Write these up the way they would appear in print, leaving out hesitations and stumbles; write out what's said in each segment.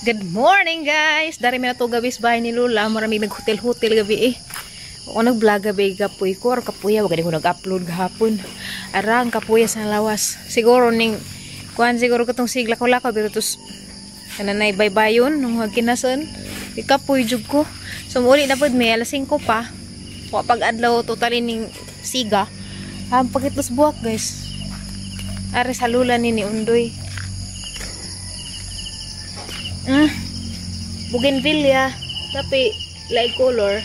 Good morning, guys! Dari mi na to gabi sa bahay ni Lola. Marami nag-hotel-hotel gabi eh. Ako nag-vlog gabi kapoy ko. Or kapuya. Wag ko nag-upload gahapon. Arang kapuya sa lawas. Siguro ning kuan siguro katong sigla ko lakaw pero tos kananay baybayon nung kinasan. Di kapoy jud ko. So muli na pud may alas 5 pa. Wa pag adlaw totally ning siga. Ang pakitos buwak, guys. Are sa lula ni Undoy. Bougainvillea. Tapi light color.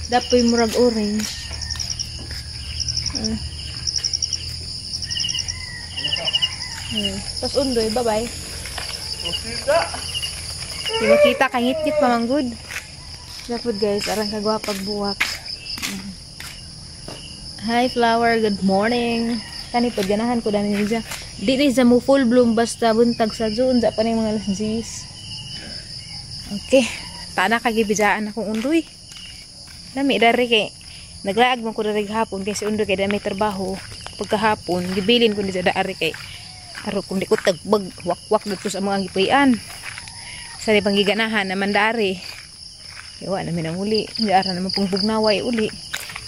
Dapoy murag orange. Tapos Undoy, bye-bye. Di makita kay ngit-ngit pa man gud. Dapat, guys, arang kagwapag buwak. Hi flower, good morning. Kani pud ganahan ko dani niya. Di ni siya mo full bloom basta buntag sa June, pa ni mga alas 10. Okay. Tana kagibijaan akong Undoy. Lami dari kay naglaag man ko dari gahapon kay si Undoy kay dami trabaho. Pagkahapon, gibilin ko ni siya dari kay aro kung di ko tagbag wakwak dito sa mga gipuy-an. Sa di panggiganahan naman dari. Kaya namin ang uli. Hindi ara naman pong bugnaway uli.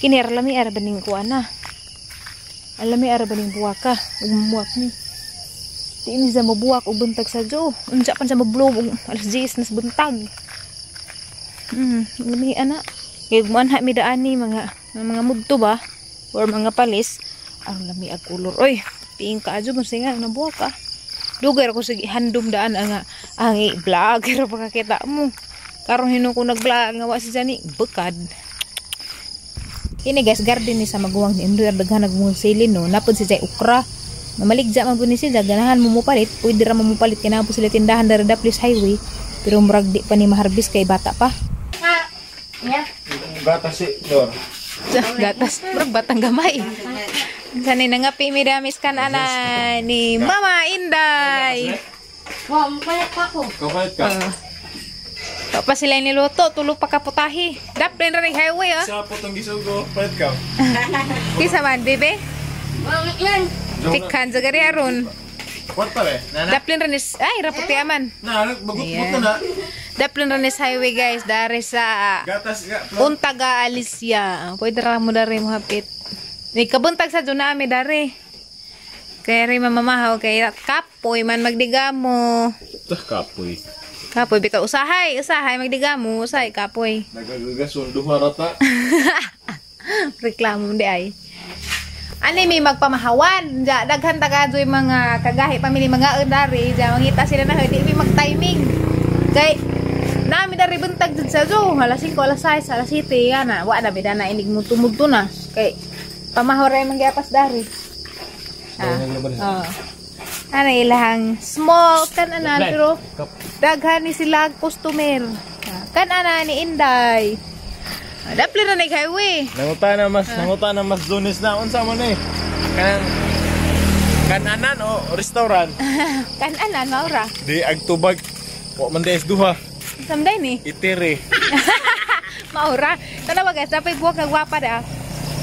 Kini ara lami ara baning kuan na. Alami ara baning buwaka. Ug muwak ni. Di ni siya mabuwak og buntag sa jo. Unsa pan siya mabloom og alas 10 nas buntag. Lami ana. Kay muanha mi daan ni mga mudto ba or mga palis. Ang lami ag kulor. Oy, piing ka adyo mo singa nabuwak ka. Dugay ra ko sige handom daan ang ang i-vlog pero pakakita mo. Karon hino ko nag-vlog nga wa si Jani bekad. Kini guys, garden ni sa maguwang ni Undoy, daghan nag sili no. Napod si Jay okra. Mamaligja man pud ni siya, ganahan mo mopalit, pwede ra mo mopalit kay naa po sila tindahan dari Daplis Highway. Pero murag di pa ni maharbis kay bata pa. Gatas si Dor. Gatas, murag batang gamay. Sanay nangapi mi damis kan ana ni Mama Inday. Wa, mukayak pa ko. Kapalit ka. Pa sila niluto, tulo pa kaputahi. Daplin ra ning highway ah. Sa potong gisugo, palit ka. Kisa man, bebe? Wa, yan. Tikhan sa gari aron. Kwarta be. Nana. Daplin ra ni ay raputi aman. Na, bagut-gut na na. Daplin ra ni highway, guys, dari sa Gatas ga. Untaga Alicia. Pwede ra mo dari mo hapit. Ni kabuntag sa doon nami dari. Kaya rin mamamahaw kay kapoy man magdigamo. Tah kapoy. Kapoy bitaw usahay, usahay magdigamo, usahay kapoy. Nagagagasun duha rata. Reklamo di ay. Ani may magpamahawan, ja daghan taga yung mga kagahi pamili mga dari, ja mangita sila na di mi mag-timing. Kay nami dari buntag jud sa zoo, alas 5, alas 6, alas 7 yana, wa na bida na inig mudto na. Kay pamahaw ra man giapas dari. Ah. Oh. Ana ilahang small kan ana pero daghan ni sila customer. Kan ana ni Inday. Dapli na ni highway. Nanguta na mas dunis na unsa mo ni? Kanang kananan o restaurant. Kananan maura. Di agtubag wa man des duha. Samday ni. Itiri. Maura. Tanawa guys, dapat buwak kagwapa da.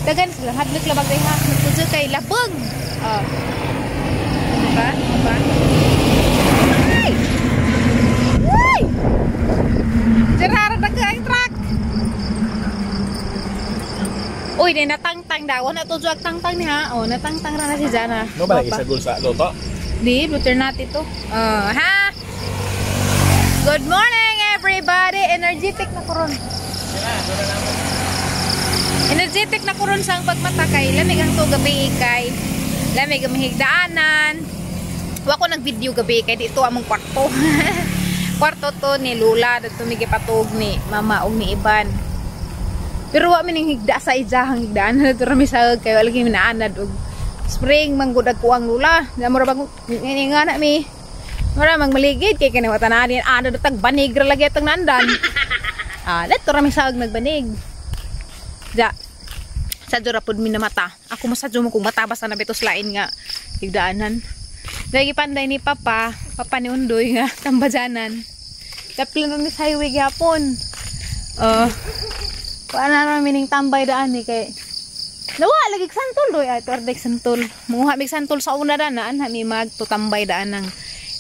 Dagan sila hadlok labag day ha. Nagpudyo kay labog. Oh. Diba? Diba? Ay! Ay! Gerard, nagkaang truck! Uy, di natangtang daw. Wala to juag tangtang niya. Oh, natangtang ra na si Jana. No ba isagol sa loto? Di, butter nut ito. Oh, ha? Good morning, everybody! Energetic na kuron. Energetic na kuron sang pagmata kay lamig ang to gabi kay lamig ang mahigdaanan. Wa ko nag-video gabi kay dito among kwarto. Kwarto to ni Lula dadto mi gipatug ni mama ug ni Iban. Pero wa mi ning higda sa ijahang higdaan dadto ra mi sa kay wala gyud naanad og spring manggod ko ang Lula. Di mo ra bang ngini nga na mi. Mura mang maligid kay kani wata na din ana tag banig ra lagi atong nandan. Ah, dadto ra mi sa nagbanig. Ja. Sadyo ra pud mi namata. Ako masadyo mo kung mata basta na bitos lain nga higdaanan. Lagi panday ni Papa, Papa ni Undoy nga tambajanan. Daplin ra ni sa highway gyapon. Oh. Wala na namin ning tambay daan ni kay nawa lagi santol doy ay tordek santol. Manguha mig santol sa una daan na anha mi magtutambay daan ng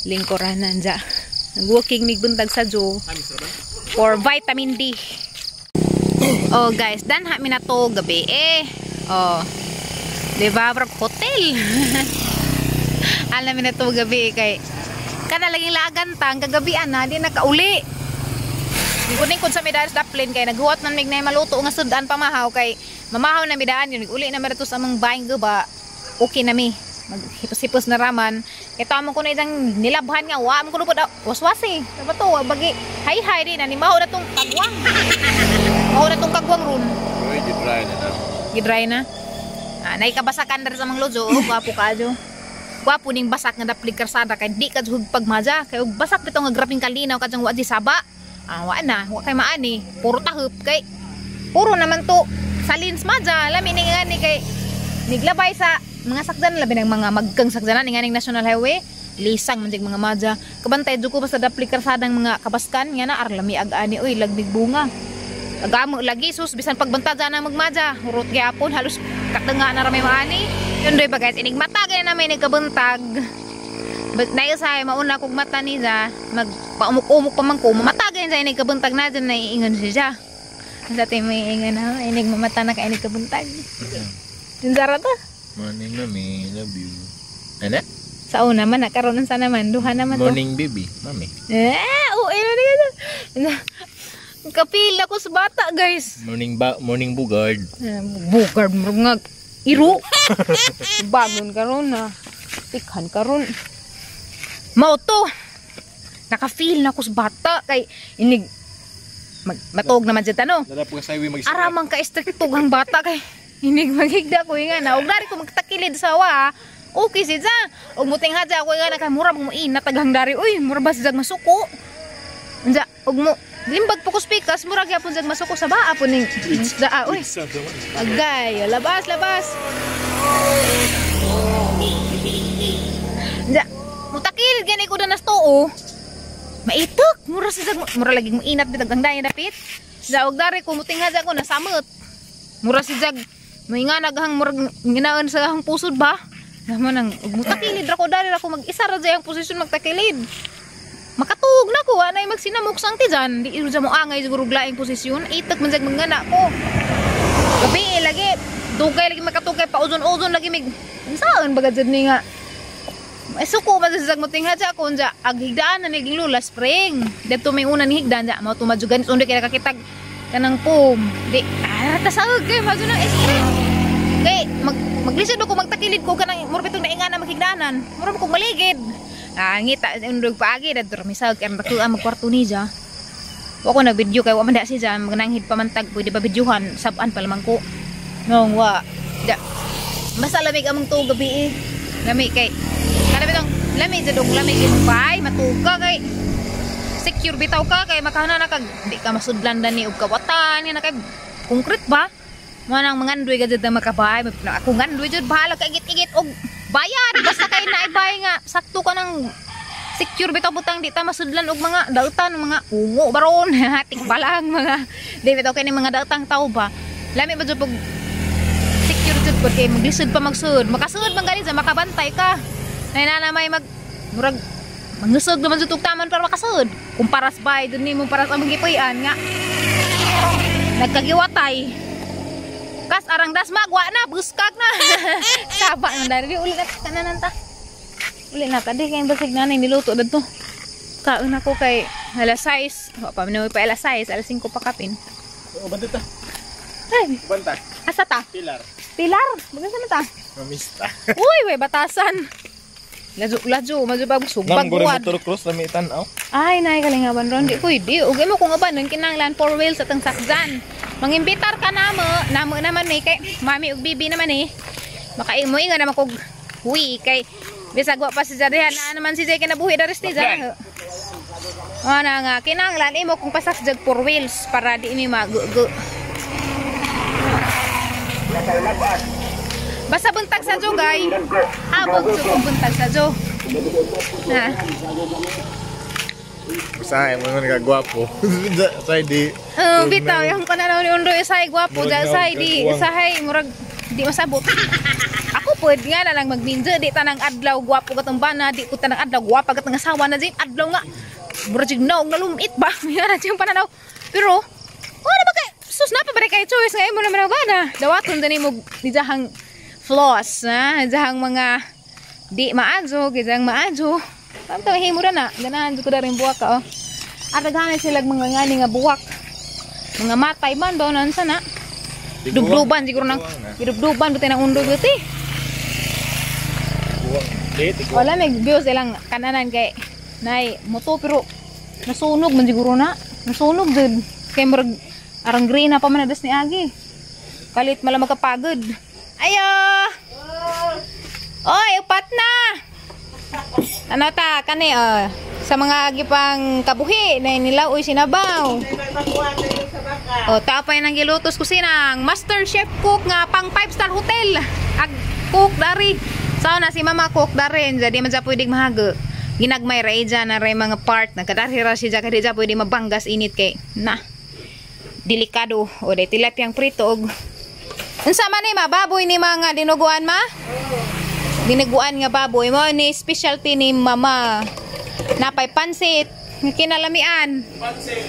lingkuranan ja. Nag-walking mig buntag sa jo for vitamin D. Oh guys, danha mi na to gabi eh. Oh. Di ba brag hotel. Alam mi na to gabi kay kada laging lagan tang kagabian na di nakauli. Kuning kun sa mi daan sa daplin kay naghuwat man mig na maluto nga sudan pamahaw kay mamahaw na mi daan yun uli na mi sa among baing guba. Okay na mi. Maghipos-hipos na raman. Kay tamo ko na isang nilabhan nga wa mo kuno pud waswasi. Dapat to bagi hay-hay di na ni maho na tong kagwang. Maho na tong kagwang ron. Uy, dry na na. Gidry na. Ah, naikabasakan diri sa mga lojo, oh, gwapo kayo. Gwapo ning basak nga daplig karsada kay di ka jud pagmaja. Kay og basak bitaw nga grabing kalinaw kadyang wa di saba. Ah, wa na, wa kay maani, puro tahop kay puro naman to salins maja. Lami ni ngani kay niglabay sa mga sakdan labi ng mga magkang sakdanan ni nganing National Highway. Lisang man jud mga maja. Kabantay jud ko basta daplig karsadang mga kabaskan nga na arlami ag ani oy lagmig bunga. Agamo lagi sus bisan pagbanta dyan ang magmadya. Hurot gyapon halos katanga na ramay maani. Yun doy ba guys, inig mata gani na may nagkabuntag. But naisay mauna kog mata niya, magpaumok-umok pa man ko, mamata gani sa inig kabuntag na dyan naiingon siya. Sa ating may ingon ha, inig mamata na ka inig kabuntag. Sinzara ta. Morning, mami. Love you. Ana? Sa una man, nakaroon sa naman, duha naman to. Morning, baby. Mami. Eh, oo, na. Kapila ko sa bata, guys. Morning ba morning bugard. Bugard mo nga. Iro. Bagon karon na. Tikhan karon. Mao to. Naka-feel na ko sa bata kay inig matog naman jud ano. Dala po sa highway mag Aramang ka istrikto ang bata kay inig maghigda ko nga na. Og dari ko magtakilid sa wa. Okay si ja. Og muting hadya ko nga na kay mura mo inataghang dari. Uy, mura ba si jag masuko? Unja, og mo limbag po ko spikas, mura gyapon jag masuko sa baa po ning daa uy. Agay, labas, labas. Unja, mutakilid gani ko na tuo. Maitok, mura si jag mura lagi mo inat bitag ang dayon dapit. Sa og dari ko muting hadya ko nasamot. Mura si jag moinga naghang murag nginaon sa hang pusod ba? Naman ang og mutakilid ra ko dari ra ko mag-isa ra jay ang posisyon magtakilid. Makatuog na ko, anay magsinamok sang ti dyan. Di iro mo angay siguro glaing posisyon. Itak man jag mangana ko. Gabi lagi, dugay lagi makatugay pa uzon-uzon lagi mig. Saan baga jud ni nga? Ay suko ba sa mo tingha ko unja aghigdaan na niging lula spring. Dito may una ni higdaan ja mao tumadjugan undi kay nakakitag kanang pum. Di tasawag kay madyo nang stress. Kay maglisod ko magtakilid ko kanang mura bitong naingana maghigdaanan. Mura ko maligid. Ah, ngita undog paagi dadto misag ang dako ang magkwarto niya. Wa ko na video kay wa man da siya magnanghid pa man tag pwede ba videohan sab-an pa lamang ko. Nong wa. Da. Basta lamig among tuog gabi eh. Lami kay kana bitong lami jud og lami imong bahay matuog ka kay secure bitaw ka kay makahana na kag di ka masudlan dani og kawatan nga na kay concrete ba. Mo nang mangandoy ka jud na makabahay. Ako ngandoy jud bahala ka igit-igit og bayad basta kay naibay nga sakto ka ng secure bitaw butang di ta masudlan og mga dautan mga ungo baron tikbalang mga di bitaw kay ni mga dautang tao ba lami ba jud pag secure jud pud kay maglisod pa magsud makasud man gani sa makabantay ka nay na may mag murag mangusog naman jud og taman para makasud kumparas bay dun nimo paras ang gipuy-an nga nagkagiwatay kas arang dasmag wa na buskag na. Saba na dari uli na kananan ta. Uli na ta di kay basig nanay niluto dadto. Kaon ako kay alas 6. Wa pa man pa alas 6, alas 5 pa kapin. O banta ta. Ay, banta. Asa ta? Pilar. Pilar. Bagan sa ta? Mamista. Uy, way batasan. Ladyo, ladyo, madyo pa sugbag buwan. Nang motor cross lami tan-aw. Ay, nay kalingawan ron di pwede. Ug imo kung abanon kinahanglan four wheels atang sakdan. Mangimbitar ka namo, namo naman may kay mami ug bibi naman eh. Makaimo inga naman kog hui kay bisag wa pa si Jarihan na naman si Jay kinabuhi daris ni Jay. Ana nga kinahanglan imo kung pasakjag four wheels para di mi magugu. Basta buntag sa jo, guys. Habog jo buntag sa jo. Ha. Usahay mo nga gwapo. Say di. Oh, bitaw yung kananaw ni Undoy usahay gwapo da usahay di usahay murag di masabot. Ako pud nga na lang magminjo di tanang adlaw gwapo katong bana, di ko tanang adlaw gwapa katong asawa na din adlaw nga. Murag naog na lumit ba? Yan na siyang pananaw. Pero wala ba kay sus na pa ba kay choice nga imo naman ba na. Dawaton dani mo diyahang flaws na, diyahang mga di maadyo, gidang maadyo. Tanto himo ra na, ganahan jud ko daring buwak ka oh. At daghanan sila mga ngani nga buwak. Mga matay man ba unan sana. Dubduban siguro nang dubduban buti nang undo buti. Wala may views ilang kananan kay nay moto pero nasunog man siguro na. Nasunog jud kay murag arang green na pa man das ni agi. Kalit mala magkapagod. Ayo. Oy, upat na. Ano ta kani oh, sa mga gipang kabuhi na nila uy sinabaw. O tapay nang gilutos kusinang master chef cook nga pang 5-star hotel. Ag cook dari. Sao na si mama cook dari jadi man sa pwedeng mahago. Ginagmay ra dyan na ray mga part nagkadarhi ra siya kay di pwede mabanggas init kay na. Delikado. O day tilapia prito og unsa man ni ma baboy ni mga dinuguan ma? Dinuguan nga baboy mo ni specialty ni mama. Napay pansit nga kinalamian. Pansit.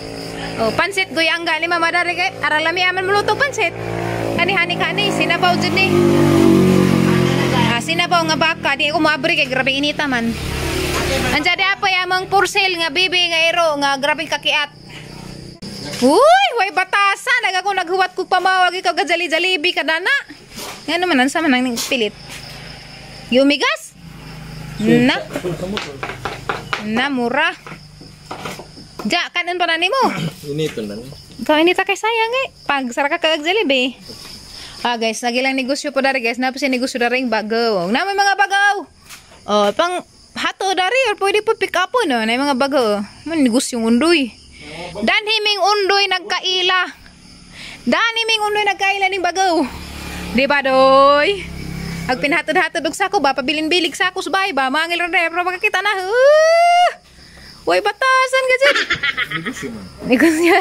Oh, pansit guyangga ni mama dari kay aralamian man muluto pansit. Kani hani kani sinabaw jud ni. Ah, sinabaw nga baka di ako moabri kay grabe inita man. Anja di apoy among porcel nga bibi nga ero nga grabe kakiat. Uy, way batasan naga ko naghuwat kog pamawag ikaw gajali-jalibi kadana. Ngano man unsa man ang pilit? Yumigas? Na. Na mura. Ja, kanon pa na nimo. Inito na. Ikaw inita kay sayang eh. Pag sara ka kag jalebi. Ah guys, nagilang negosyo po dari guys. Napos yung negosyo dari bagaw. Na may mga bagaw. Oh, pang hato dari or pwede po pick up no. Na may mga bagaw. Man negosyo undoy. Danhiming undoy nagkaila. Danhiming undoy nagkaila ning bagaw. Di ba doy? Ag pinhatod-hatod og sako ba pabilin-bilig sako sa bahay ba mangil ra pero makakita na. Uy, batasan ka dyan. Negosyo man. Negosyo.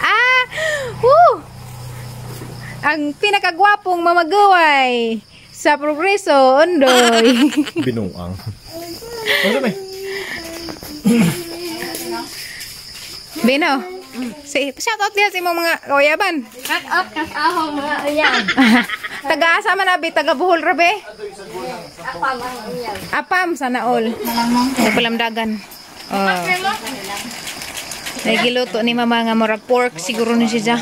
Ah, woo. Ang pinakagwapong mamagaway sa Progreso, Ondoy. Binuang. Ano may? Bino. Si, shout out diha sa imong mga kauyaban. Shout out kas ahong mga uyan. Taga-asa man abi, taga Bohol ra be. Apam ang uyan. Apam sana all. Palamdagan. Oh. Nagiluto ni mama nga murag pork siguro ni siya.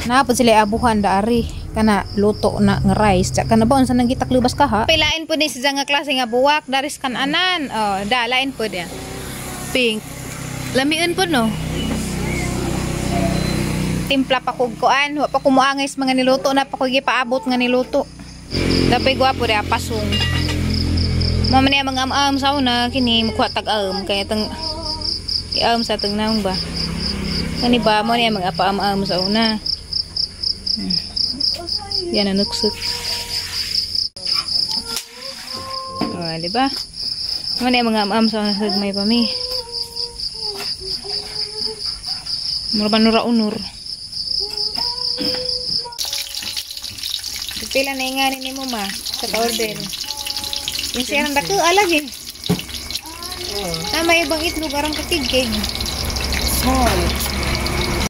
Napod sila abuhan daari kana luto na nga rice. Tsa kana ba unsa nang gitak lubas ka ha? Pilain po ni siya nga klase nga buwak daris kananan. Oh, da lain po niya. Pink. Lamiun po no. Timpla pa kog kuan, wa pa kumuangis mga niluto na pa ko gipaabot nga niluto. Dapay gwapo di pasung. Mo man niya mga am-am sa una kini mukuha tag-am kay tang i-am sa tang naong ba. Kani ba mo niya mga paam-am sa una. Yan ang nuksok. Oh, di ba? Mo niya mga am-am sa una sa may pami. Mura ba nura unor. Pila na ingani ni mo ma sa ka-order. Yung siya ang dako alag eh. Tama ibang itlog arang katigig. Small.